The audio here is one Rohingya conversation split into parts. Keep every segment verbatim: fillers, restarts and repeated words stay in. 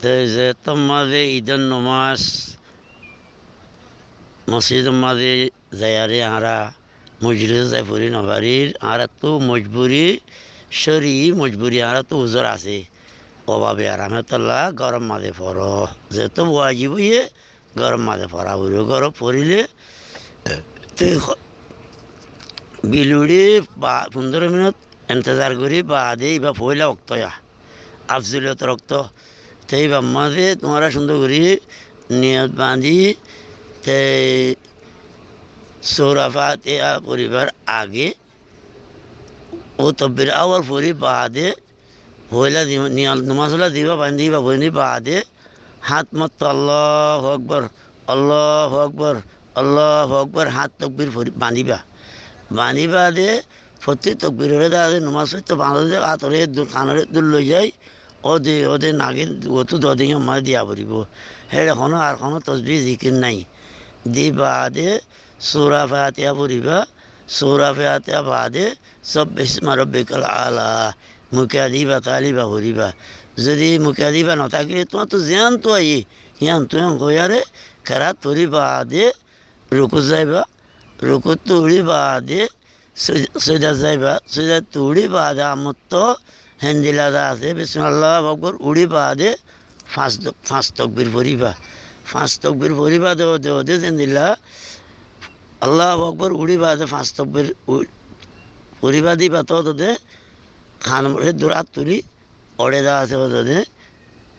Te zeéttu mazé Idor nomás mosjidor mazé zaiyaré añára mojlisot zai fori nofarir, añárattú mojburi, córi mojburi, añárattú uzur asé. Obabe arame tolla góror mazé foró. Zeéttu wajib óiye, góror mazé fora foribo. Górot forilé te ho-, biluçi ba fundoro minut entezar gorí baade íba foóila októ ya. Afzoliyot októ. Te íbar mazé tuáñra cúndor gorí niyot bañdí, te sura Fatiha foribar age, ó tokbir awal fori baade, foóila di-, niyot nomás óila diba bañdí íba foóini baade, hát mottó Allahu Akbar, Allahu Akbar, Allahu Akbar, hát tokbir fori bañdíba. Bañdí baade fottí tokbiroré de nomás foitto bañdíle de átoré dur, kanoré dur loi zai, óde, óde nagir uottú dode yó mazé diya foribó. Héçe honó ar honó tosbih zikir nái. Di baade sura Fatiha foriba, sura Fatiha baade Sabbisma Rabbikal Ala. Mukiya diba, taliba foriba. Zodi mukiya diba no tákile tuáñttu ziyántu aiyé, yíantu yían hoiyaré keraat fori baade rukut zaiba, rukuttú uçí baade soj-, sojdat zaiba, sojdattú uçí baade amottó héndilla de asé, bismillah, Allahu Akbar, uçí baade fañs do-, fañs tokbir foriba. Fañs tokbir foriba de, de, de, héndilla Allahu Akbar uçí baade fañs tokbir u-, foriba diba to de, kanoré dur hát tuli, óçe de asé óde de,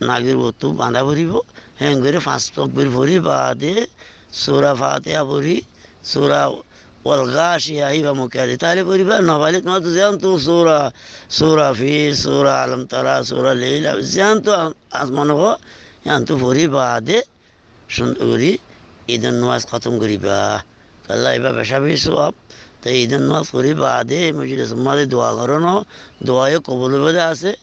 nagir uottú bañdá foribó. Héen gorí fañs tokbir fori baade sura Fatiha fori, sura Wal Gáciya íba mukiya di táile foriba, no faile tuáñttu ziyántu sura, sura Fil, sura Alam Tara, sura Lil Amim, ziyántu a-, asmán ó, yíantu fori baade cúndor gorí Idor nomás hótom goríba. Kalla íba beca beci sowab. Te Idor nomás fori baade mojlisor mazé dua gorón, dua yó kobul óibo de asé.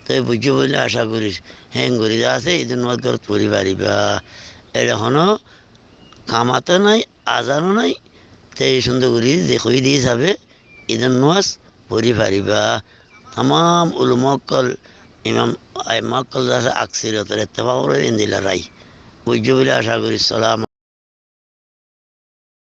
Te buijjó buli aca gorír. Héen gorí de asé Idor nomás górot fori fariba. Éçe honó kamata nái, azano nái. Te cúndor gorí de hoiyí de hísabe Idor nomás fori fariba. Tamam ulama ókkol, imam, aimma ókkol de asé aksariyot or ettefak ór, héndilla rai. Buijjó buli aca gorí. Salam.